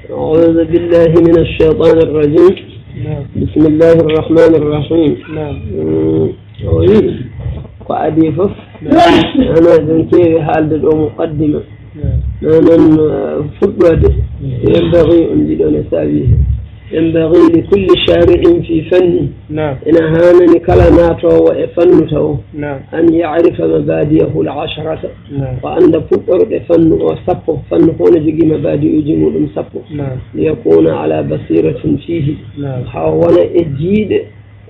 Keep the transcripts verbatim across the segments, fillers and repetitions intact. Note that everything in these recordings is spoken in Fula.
أعوذ بالله من الشيطان الرجيم. نعم. بسم الله الرحمن الرحيم. نعم. Mm, o wi'i, ko adii fof, nana ɗum keewi haalde ɗo muqaddima. Nana, uh, fuɗɗoode, yembagi on jiɗo ne saawi. Yembagi li kulli shari'in fi fanni. Na'am. Ina haanani kala naatoowo e fannu tawo. Na'am. An ya'rifa mabadi'ahu al-asharata. Na'am. O annda puɗɗorɗe fannu o sappo. Fannu fof no jogii mabadi'uji muɗum sappo. Na'am. Li yakuna ala basiratin fihi. Na'am. Haa wona e jiiɗe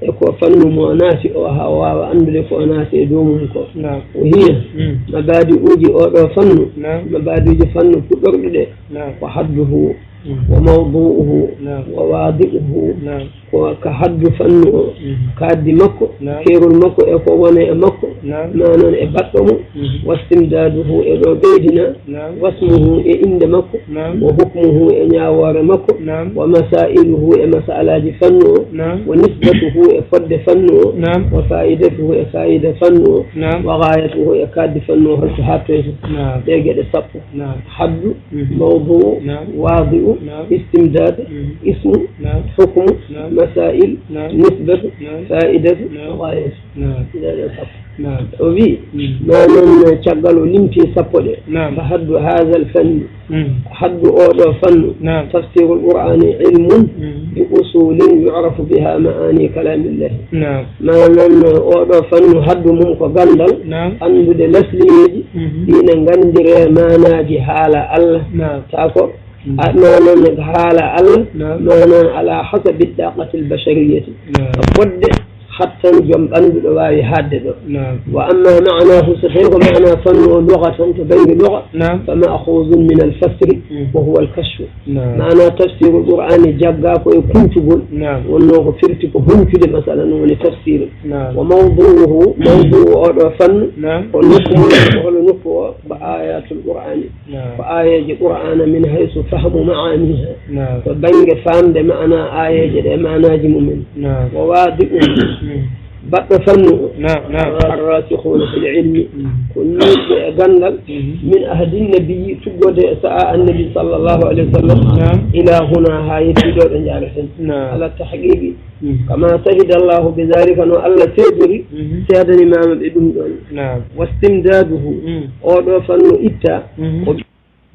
e ko fannu mo naati o, haa waawa anndude ko o naati e dow mum ko. Na'am. Wa hiya, mm, mabadi'uji oɗo fannu. Na'am. Mabadi'uji fannu puɗɗorɗe ɗe. Na'am. Wa hadduhu, mm, wa mawdu'uhu, na'am, wa wadi'uhu. Na'am. Ko ka haddu fannu o, mm, ka haddi makko, na'am, keerol makko e ko woni e makko, na'am, ma noon e baɗɗo mo. Mm. Wastimdaduhu e ɗo ɓeydina. Na'am. Wasmuhu e innde makko. Na'am. Wa hukmuhu e ñaawoore makko. Na'am. Wa masailuhu e masalaaji fannu o. Na'am. Wa nisbatuhu e fodde fannu o. Na'am. Wa faidatuhu e faida fannu o. Na'am. Wa ghayatuhu e kaddi fannu o, holto hattoyta. Na'am. Ɗe geɗe sappo. Na'am. Haddu, mhm, mawdu, na'am, wadi'u, na'am, istimdad, mhm, ismu, na'am, hukmu, na'am, masail, na'am, nisbatu, na'am, faidatu, na'am, ghayatu. Na'am. Ɗe geɗe sappo. Na'am. O wi, mm, ma noon caggal o limti sappo ɗe. Na'am. Fa haddu hadha al fanni. Mm. Haddu oɗo fannu. Na'am. Tafsirul Qur'ani ilmun, mm, bi usulin yu'rafu biha ma'ani kalamillah. Na'am. Ma noon oɗo fannu haddu mum ko gandal. Na'am. Anndude lasliyeeji, mhm, ina ngandire maanaaji haala Allah. Na'am. Ta ko, mm, a, ma noon haala Allah. Na'am. Ma noon ala hasabi taqati al bashariyati. Na'am. Fodde hattan joom ɓanndu ɗo waawi haadde ɗo. Naam. Wa amma ma'nahu, so tawi ko maana fannu o lugha tan to bannge lugha, naam, fa ma'khudhun min al-fasri, mm, wa huwa al-kashfu. Naam. Maana tafsirul Qur'ani jagga ko e kuntugol. Naam. Wonno ko firti ko huncude, masalan, woni tafsir. Naam. Wa mawdu'uhu, mm, mawdu'u oɗo fannu, naam, ko nokku mum, ko holo nokku o, ko ayatul Qur'ani. Naam. Ko aayeeje Qur'aana min haysu fahmu ma'aaniha. Naam. To bannge faamde maanaa aayeeje ɗe, maanaaji mumen. Naam. Wa waadi'uhu. Mm. Baɗɗo fannu o. Naam, naam. Arrasikhuuna fil ilmi. Mm. Ko nuunɗo e ganndal. Mm. Min ahdi nabiyyi, tuggude e sa'a annabi sallallahu alayhi wa sallam. Naam. Ilaa huna, haa yettii ɗo ɓe njaareten. Naam. Ala tahqiqi. Mhm. Kama shahida Allahu bi dhalika, no Allah seedori, mhm, seedani maama ɓe ɗum ɗon. Naam. Wastimdaduhu, mm, oɗo fannu itta, mhm, ko,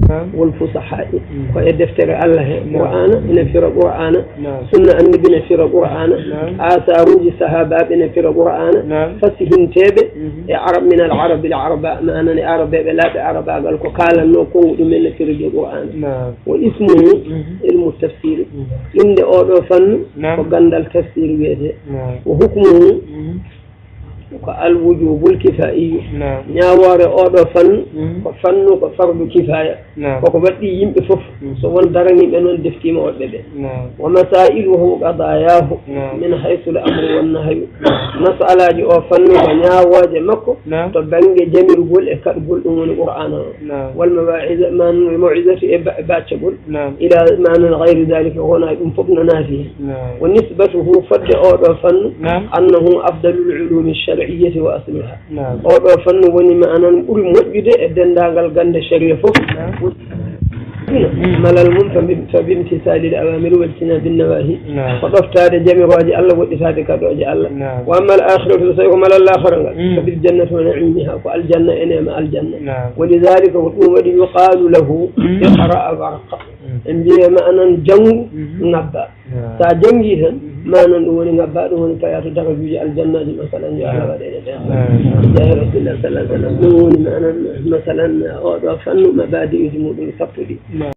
naam, wal fusaha'i, mm, ko e deftere Allah he, naam, Qur'aana, ina fira Qur'aana, naam, sunna annabi ina fira Qur'aana, naam, asaaruuji sahaabaaɓe ina fira Qur'aana, naam, fasihinteeɓe, mhm, e arab, min al arabi al araba, maanani arabeeɓe laaɓe arabaagal, ko kaalanno kongu ɗum ina fira Qur'aana. Naam. Wa ismuhu, mhm, ilmu tafsiri. Mhm. Innde oɗo fannu, naam, ko ganndal tafsir wiyetee. Naam. Wa hukmuhu, mhm, ko al wujubul kifaiyu. Naam. Ñaawoore oɗo fannu, mhm, ko fannu ko fardu kifaya. Naam. Koko waɗɗi yimɓe fof. Mhm. So won daraniiɓe noon deftiima woɗɓe ɓe. Naam. Wa masailuhu qadayahu, naam, min haysu al amru wan nahyu. Naam. Masalaaji o fannu ko ñaawooje makko, naam, to bannge jamirgol e kaɗgol, ɗum woni Qur'aana o. Naam. Wal mawa'iza, man, maw'izati e ba-, baccagol. Naam. Ila manan ghayri dhalika, wona ɗum fof no naati hen. Naam. Wa nisbatuhu, fodde oɗo fannu, naam, annahu afdalul ulumi shar'iyyati wa asluha. Naam. Oɗo fannu woni manan ɓuri moƴƴude e denndaangal gannde sharia fof. Naam. Mm. Malal mum fa bi-, fa bimtisalil awamiri wajtinabin nawahi. Naam. Ko ɗoftaade jamirooje Allah, woɗɗitaade kaɗooje Allah. Naam. Wa ammal akhiratu, so tawi ko malal laakhara ngal, mm, fa bil jannati wa na'imiha, ko aljanna e neema aljanna. Naam. Wa lidhalika, ko ɗum waɗi, yuqalu lahu, mm, iqra warqa. Mm. En mbiye ma anan janngu, mhm, ngabba. Naam. Sa janngi tan, mhm, manan ɗum woni ngabba, ɗum woni paya to darajuuji aljannaaji, masalan, yo Allah, naam, waɗe ɗe ɓen. Naam. Jahi Rasulullah sallallahu alaihi wasallam. Ɗum woni manan, masalan, oɗo fannu mabadi'uji muɗum sappo ɗi. Naam.